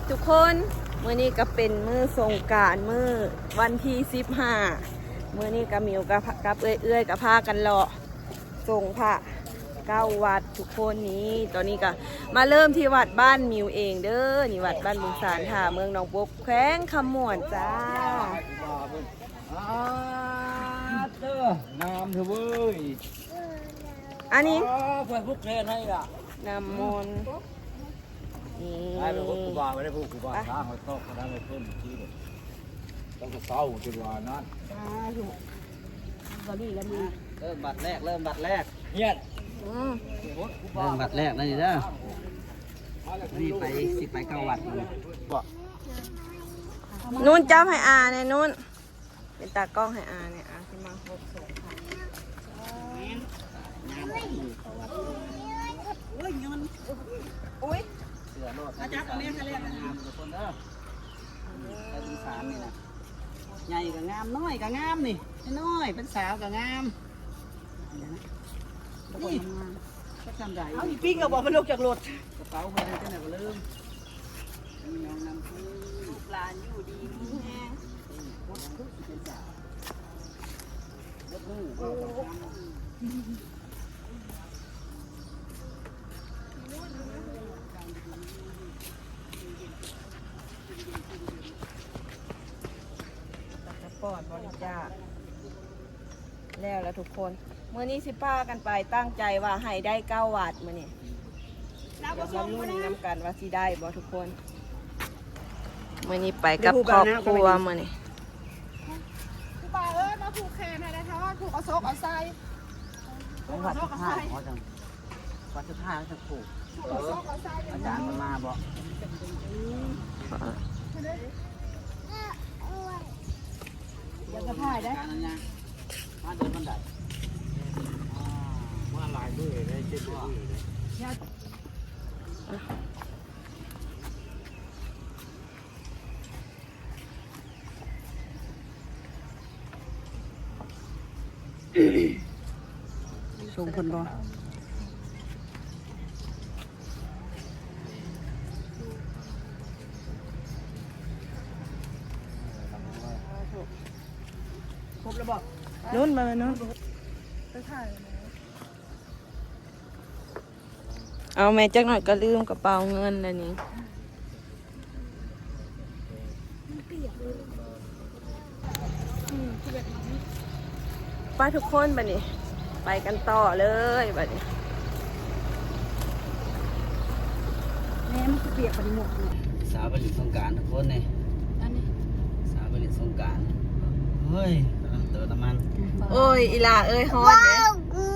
ທຸກຄົນ ມື້ນີ້ກໍເປັນມື້ສົງການ ມື້ວັນທີສິບຫ້າ ມື້ນີ້ກໍມິວກັບ ກັບເອື້ອຍໆ ກໍພາກັນເລາະ ສົງພະເກົ້າວັດທຸກຄົນ. ນີ້ ຕອນນີ້ກໍມາເລີ່ມທີ່ວັດບ້ານມິວເອງເດີ້. ນີ້ວັດບ້ານບຶງສານທ່າເມືອງໜອງບົກ ແຂວງຄຳມ່ວນຈ້າ. ອາເຕີ ງາມເທື່ອເວີຍ. ອັນນີ້ ອາ ເພິ່ນຜູກແຂນໃຫ້ລະ ນ້ຳມົນ. ນີ້ ໄດ້ໄປພົບຄູບາ ໄປໄດ້ພົບຄູບາ ໄປ ທາງເຮົາຕອກ ທາງເຮົາເພິ່ນທີ່ ຕັ້ງແຕ່ເຊົ້າຈົນວ່ານັ້ນ. ສາທຸ ບາດນີ້ລະມີ ເລີ່ມບັດແລກ ເລີ່ມບັດແລກ ຮຽນ ອືມ ເລີ່ມບັດແລກແລ້ວນີ້ເດີ. ນີ້ໄປ ຊິໄປເກົ້າວັດ ບອກ ນຸ່ນ ຈັບໃຫ້ອາແດ່ນຸ່ນ. ເປັນຕາກ້ອງໃຫ້ອາແດ່ ອາຊິມາຫົດສົງພະ. ໂອ້ຍ ໂອ້ຍ ເສືອໂລດ ອາຈັບແມ່ນແຫຼະ ງາມທຸກຄົນເດີ. ໄປບຶງສານນີ້ນະ ໃຫຍ່ກໍງາມ ນ້ອຍກໍງາມ ນີ້ນ້ອຍເປັນສາວກໍງາມ. ນີ້ ເອົາອີ່ປິງກໍບອກມັນລົງຈາກລົດ ກະເປົາເພິ່ນຈັ່ງໃດກໍລືມ. ມີນ້ອງນຳ ລູກຫຼານຢູ່ດີມີແຮງ ສະປອດບໍລິຈາກ ແລ້ວລະທຸກຄົນ ມື້ນີ້ຊິພາກັນໄປ ຕັ້ງໃຈວ່າໃຫ້ໄດ້ເກົ້າວັດມື້ນີ້. ດຽວມາລຸ້ນນຳກັນວ່າຊິໄດ້ບໍ່ທຸກຄົນ. ມື້ນີ້ໄປກັບຄອບຄົວມື້ນີ້. ຄູບາເອີຍ ມາຜູກແຂນໃຫ້ແດ່ເທາະ ຜູກເອົາສົກເອົາໄຊ ຜູກເອົາສົກເອົາໄຊ. ວັດສຸດທ້າຍ ວັດສຸດທ້າຍ ວັດສຸດພູ ເອີ ອາຈານເພິ່ນມາບໍ? ດຽວກໍຖ່າຍໄດ້ ມາເດີນບັນໄດ ມາຫຼາຍມື້ເລີຍ ເຈັດມື້ເລີຍ. ສົ່ງເພິ່ນບໍ່? ຄົບແລ້ວບໍ່? ນຸ່ນ ມາແມ່ນຸ່ນ ໄປຖ່າຍ. ເອົາແມ່ ຈັກໜ້ອຍກໍລືມກະເປົາເງິນແລ້ວນີ້. ໄປທຸກຄົນ ບາດນີ້ໄປກັນຕໍ່ເລີຍ ບາດນີ້. ແມ່ ມັນຄືປຽກປານໝົດນີ້. ສາວໄປຫຼິ້ນສົງການທຸກຄົນນີ້ ອັນນີ້ ສາວໄປຫຼິ້ນສົງການ. ເຮີ້ຍ ກຳລັງເຕີມນ້ຳມັນ. ໂອ້ຍ ອີ່ຫຼ້າເອີຍ ຮ້ອນເດ້. ອືມ ບ່າວກູ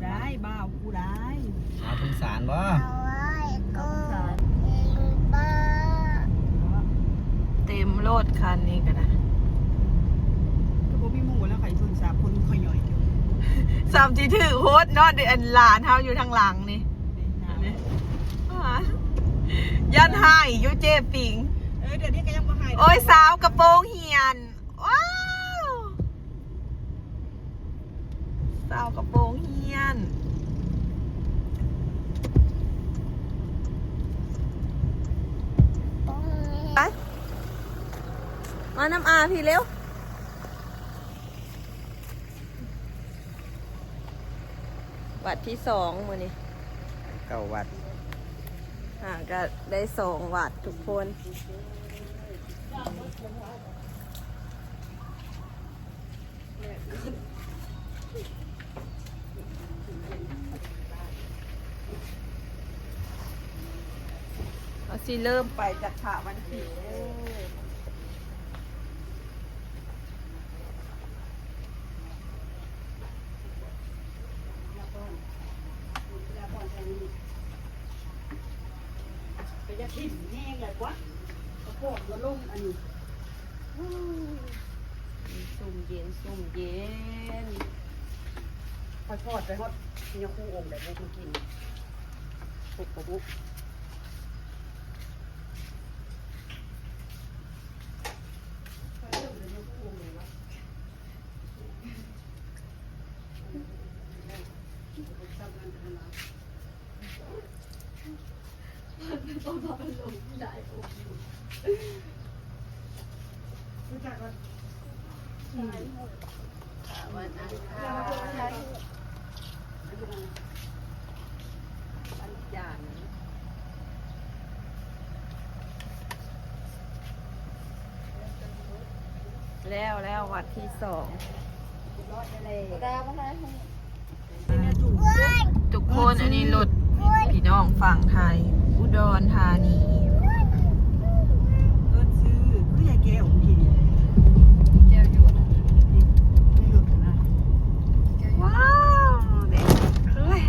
ໄດ້ ບ່າວກູໄດ້. ມາຂຶ້ນສານບໍ່? ເຕັມໂລດຄັນນີ້ກໍໄດ້. ກໍບໍ່ມີໝູ່ແລ້ວ ໄປຊົນສາມຄົນຂ້ອຍຍ່ອຍຢູ່. ສ່ຳຊິຖືກໂພດເນາະ ເດ ອັນຫຼານເຮົາຢູ່ທາງຫຼັງນີ້. ຢ້ານຮ້າຍຢູ່ເຈ້ປິງ. ເອີ ດຽວນີ້ກໍຍັງບໍ່ຮ້າຍ. ໂອ້ຍ ສາວກະໂປງຮຽນ. ວ້າວ ສາວກະໂປງຮຽນ. ໄປ ມານຳອາພີ້ເລັວ. ວັດທີສອງມື້ນີ້ ເກົ້າວັດ ຫາກະໄດ້ສອງວັດທຸກຄົນ. ເຮົາຊິເລີ່ມໄປຈາກພະວັນທີເດີ. ກໍຢ່າຖິ້ມແຮງຫຼາຍກວ່າ ເອົາຂອງມາລົງອັນນີ້. ຊຸ່ມເຢັນ ຊຸ່ມເຢັນ. ຂ້ອຍທອດໄປຮອດຍາຄູອົງໄດ້ບຸກມາກິນ ຄົບບໍ່ບຸ? ເລີ່ມແຕ່ຍາຄູອົງໄດ້ວະ? ຊ້ຳນັ້ນຂະໜາດ. วันอังคาร วันจันทร์ แล้ว แล้ววัดที่สอง ทุกคน อันนี้รถพี่น้องฝั่งไทย อุดรธานี รถซื้อ คือยายแก้วเมื่อกี้นี่ แก้วอยู่อันนั้น นี่รถนะ ว้าว เด็กเอ้ย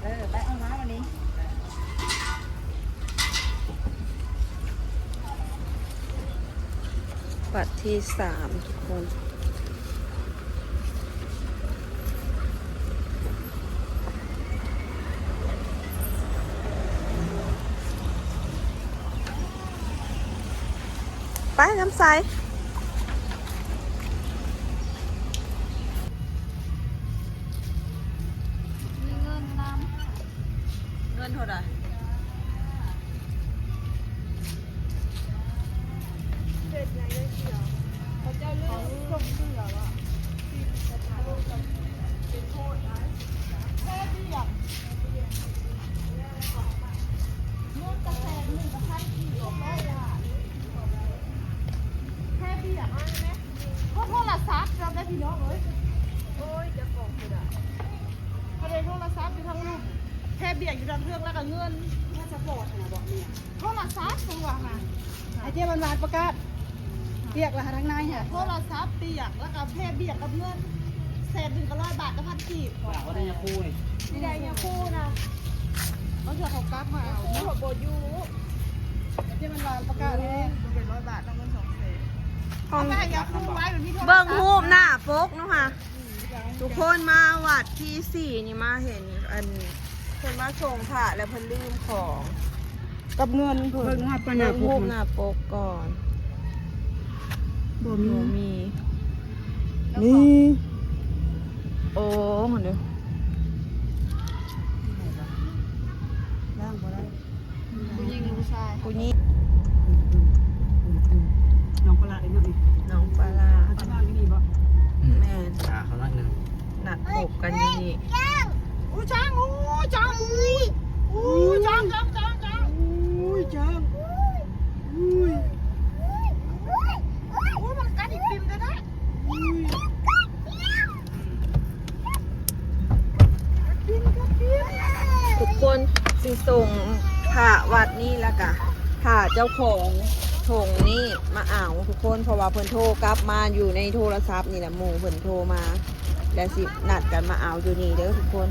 เออ ไปเอามาวันนี้ บัดที่สาม ทุกคน ไป น้ำใส มีเงินนำ เงินเท่าใด เฮ็ดหยังได้เสีย เขาเจ้าเลือกส่งเสือว่ะ เป็นโทษนะ แค่เบียด เงินกระแสหนึ่งกับพันกี่ออกได้ล่ะ แค่เบียดเอาไหม เพราะโทรศัพท์เราได้พี่น้องเอ้ย โอ้ย จะกล่องกูด่า เขาได้โทรศัพท์อยู่ทางลูก แค่เบียดอยู่ทางเครื่องแล้วก็เงิน พาสปอร์ตนะบอกเนี่ย โทรศัพท์ตัวค่ะ ไอ้เจ๊หวานๆประกาศ เปียกละทางในค่ะ โทรศัพท์เปียก แล้วก็แค่เบียดกับเงิน แสนหนึ่งกับร้อยบาทกับพันกีบ ฝากไว้ในยาคูนี่ ที่ใดยาคูนะ บางเทื่อเขากลับมาเอา เขาบ่อยู่ ไอ้เจ๊หวานๆประกาศให้ มันเป็นร้อยบาท เอาเงินสองแสน ของ เอาไปให้ยาคูไว้ มันมีโทรศัพท์ เบิ่งรูปหน้าปกเนาะค่ะ ทุกคนมาวัดที่สี่นี่มาเห็นอัน เพิ่นมาส่งพระแล้วเพิ่นลืมของ กับเงินเพิ่น เบิ่งรูปหน้าปก เบิ่งรูปหน้าปกก่อน บ่มี บ่มี มี โอ้ เด้อ ล้างบ่ได้ ผู้หญิงหรือผู้ชาย ผู้หญิง น้องปลาร้าเด้อเนาะนี่ น้องปลาร้า เขาจะนอนอยู่นี่บ่ แม่น อ่า เขานอนหนึ่ง นัดพบกันอยู่นี่ อู้ช้าง อู้ช้าง อู้ อู้ช้าง ช้าง ช้าง ช้าง อู้ช้าง อู้ อู้มันกัดอีกปิ่มได้นะ อู้ ทุกคนสิส่งพระวัดนี้แล้วกะถ้าเจ้าของถงนี้มาเอาทุกคน เพราะว่าเพิ่นโทรกลับมาอยู่ในโทรศัพท์นี่แหละ หมู่เพิ่นโทรมา แล้วสินัดกันมาเอาอยู่นี่เด้อทุกคน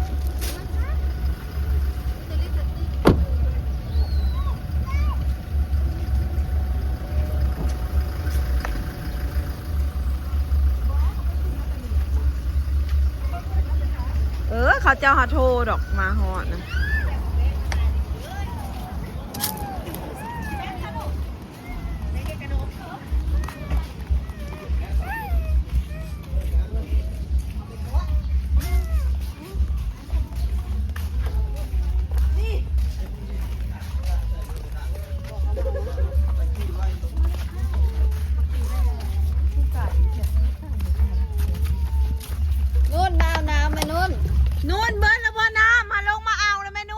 เออ เขาเจ้าหาโทรดอกมาฮอดนะ นุ่น มาเอาน้ำแม่นุ่น นุ่น เบิดแล้วบ่น้ำ มาลงมาเอาแล้วแม่นุ่น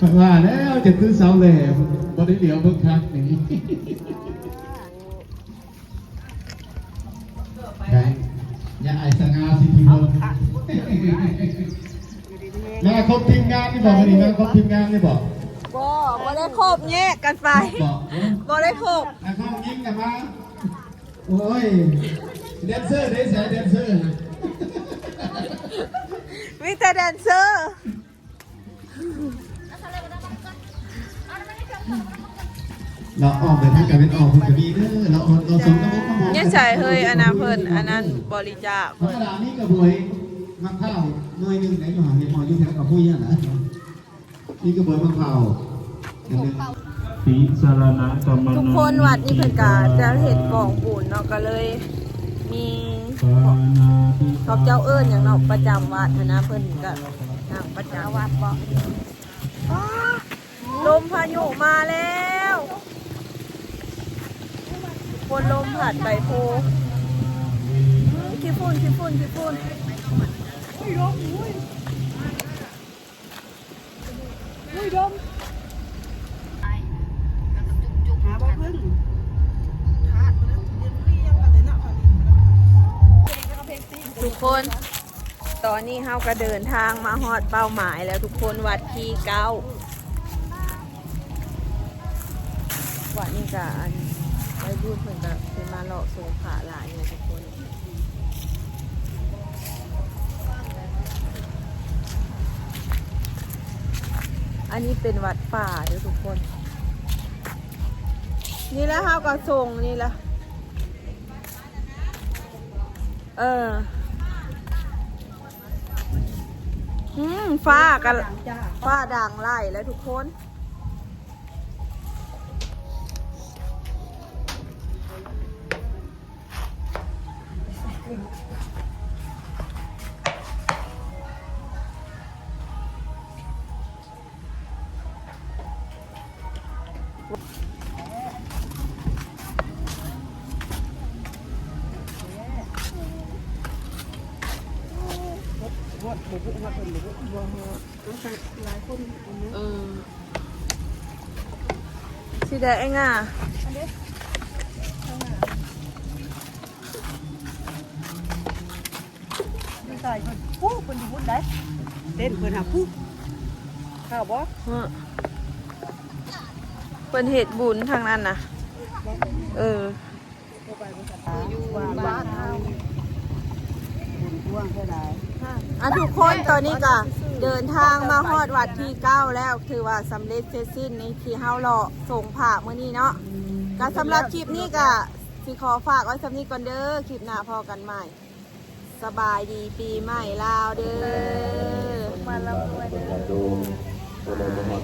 ຂ້ອຍວ່າແລ້ວ ຈະຄືສາວແຫຼມ ບໍ່ໄດ້ຫຼຽວເບິ່ງຄັກນີ້. ໄດ້ ຢ່າອາຍສະຫງ່າສິດທິພົນ. ມາຄົບທີມງານນີ້ບໍ່? ມື້ນີ້ມາຄົບທີມງານນີ້ບໍ່? ບໍ່ ບໍ່ໄດ້ຄົບ ແຍກກັນໄປ. ບໍ່ ບໍ່ໄດ້ຄົບ. ນັກຮ້ອງຍິງນະມາ. ໂອ້ຍ ແດນເຊີເດ້ ໃສແດນເຊີນະ? ມີແຕ່ແດນເຊີ. ລາວອອກໄປທາງຕາເວັນອອກ ເພິ່ນກະມີເດີ. ລາວອອກ ລາວສອງ ລາວອອກ ຍັງໃສ່ເຮີ້ຍ ອັນນັ້ນເພິ່ນ ອັນນັ້ນບໍລິຈາກ ທຳມະດາມີກະບວຍໝາກພ້າວໜ່ວຍໜຶ່ງໄດ໋ ຢູ່ຫັ້ນ ເຫັນບໍ່ ຢູ່ແຖວກະປຸ້ຍຫັ້ນນະ ມີກະບວຍໝາກພ້າວອັນໜຶ່ງ. ຕິສະລະນະກຳມະນາ ທຸກຄົນ ວັດນີ້ເພິ່ນກະຈະເຮັດກອງບຸນເນາະ ກະເລີຍມີ ເຂົາເຈົ້າເອີ້ນຫຍັງເນາະ ປະຈຳວັດຫັ້ນນະ ເພິ່ນກະນັ່ງປະຈຳວັດບໍ. ອໍ ລົມພາຍຸມາແລ້ວ ຝົນລົມພັດໃບໂພ. ອືມ ຂີ້ຝຸ່ນ ຂີ້ຝຸ່ນ ຂີ້ຝຸ່ນ. ອຸ້ຍ ລົມ ອຸ້ຍ ອຸ້ຍ ລົມ. ຫາບໍ່ເພິ່ງ ທາດໄປແລ້ວ ຮຽນຮຽງກັນເລີຍເນາະ. ທຸກຄົນ ຕອນນີ້ເຮົາກະເດີນທາງມາຮອດເປົ້າໝາຍແລ້ວທຸກຄົນ ວັດທີເກົ້າ. ວັດນີ້ກະ ອັນ ໄວລຸ້ນເພິ່ນກະຊິມາເລາະຊົມພະຫຼາຍຢູ່ທຸກຄົນ. ອັນນີ້ເປັນວັດປ່າເດີທຸກຄົນ. ນີ້ລະ ເຮົາກະສົ່ງນີ້ລະ. ເອີ ອືມ ຟ້າກະ ຟ້າດັງຫຼາຍແລ້ວທຸກຄົນ. ໂອ້ ບໍ່ຮູ້ຮອດເພິ່ນບໍ່ຮູ້ ບໍ່ຮອດ ເອົາໃສ່ຫຼາຍຄົນ ເອີ ຊິໄດ້ໄອ້ງາ ອັນເດ້ ຢູ່ໃສເພິ່ນ ຜູ້ເພິ່ນຢູ່ພຸ້ນໃດ ເຕັ້ນເພິ່ນຫາຜູ້ ເຂົ້າບໍ່ ເອີ ເພິ່ນເຮັດບຸນທາງນັ້ນນະ ເອີ. ຢູ່ບ້ານເຮົາ ບຸນກວ້າງເທົ່າໃດ ອ່ະ ທຸກຄົນ ຕອນນີ້ກະເດີນທາງມາຮອດວັດທີເກົ້າແລ້ວ ຖືວ່າສຳເລັດເສັດສິ້ນໃນທີ່ເຮົາເລາະສົງພະມື້ນີ້ເນາະ ກະສຳລັບຄລິບນີ້ກະຊິຂໍຝາກໄວ້ສ່ຳນີ້ກ່ອນເດີ ຄລິບໜ້າພໍ້ກັນໃໝ່ ສະບາຍດີປີໃໝ່ລາວເດີ ເອີ ມາລຳດ້ວຍເດີ.